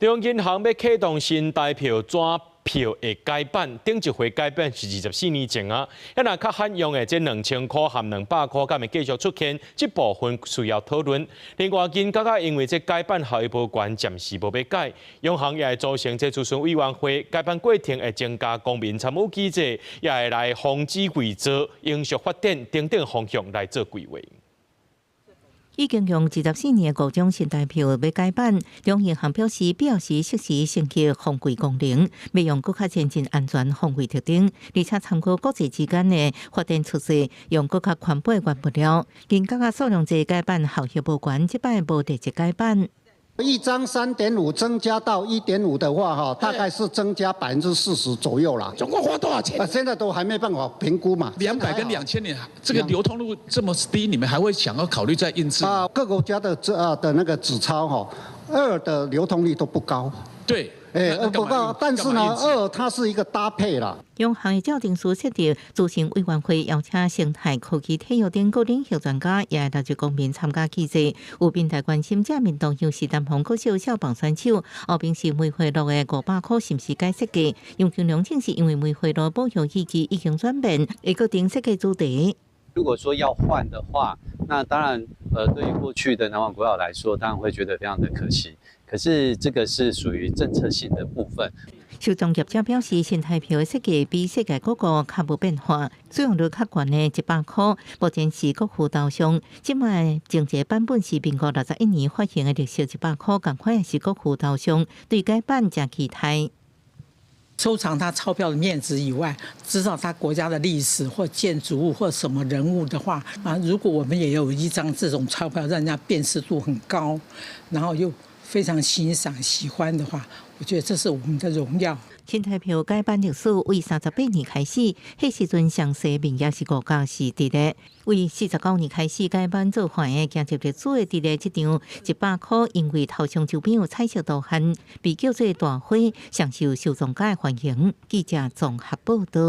中央銀行欲啟動新台票紙票的改版，頂一回改版是24年前啊。啊若較罕用的這2000箍和200箍，敢會繼續出現？這部分需要討論。另外，銀角仔因為這改版效益無懸，暫時無欲改。央行也會組成這諮詢委員會，改版過程會增加公民參與機制，也會來防止偽造、永續發展等等方向來做規劃。已經用24年的五張新台票欲改版，中央銀行表示必要時適時升級防偽功能，欲用閣較先進安全防偽特徵，而且參考國際之間的發展趨勢，用閣較環保的原物料。銀角仔數量濟改版效益無懸，這擺無立即改版。一張3.5增加到1.5的話，哈，大概是增加40%左右啦。總共花多少錢？啊，現在都還沒辦法評估嘛。200跟2000年，這個流通率這麼低，你們還會想要考慮再印製？啊，各國家的這啊的那個紙鈔哈，二的流通率都不高。對。欸，不高，但是呢，二它是一個搭配啦。央行的照定書設立諮詢委員會，邀請生態、科技、體育等各領域專家，也會納入公民參加機制。有平台關心這面動向是南方國小校棒選手，後邊是梅花鹿的500箍是毋是改設計？楊金龍正是因為梅花鹿保育意義已經轉變，會閣定設計主題。如果說要換的話，那當然，對於過去的南網國小來說，當然會覺得非常的可惜。可是這個是屬於政策性的部分。收藏業者表示，新台票的設計比世界各國較無變化，使用率較懸的100箍，目前是國父頭像。這擺前一個版本是民國61年發行的綠色100箍，仝款也是國父頭像，對改版誠期待。收藏他鈔票的面值以外，知道他國家的歷史或建築物或什麼人物的話，啊，如果我們也有一張這種鈔票，讓人家辨識度很高，然後又非常欣賞、喜歡的話，我覺得這是我們的榮耀。新台票改版歷史為38年開始，彼時陣詳細面額是五角是佇咧。為49年開始改版做法的，行入歷史的佇咧這張100箍，因為頭像周邊有彩色圖案，被叫做大花，上受收藏家的歡迎。記者綜合報道。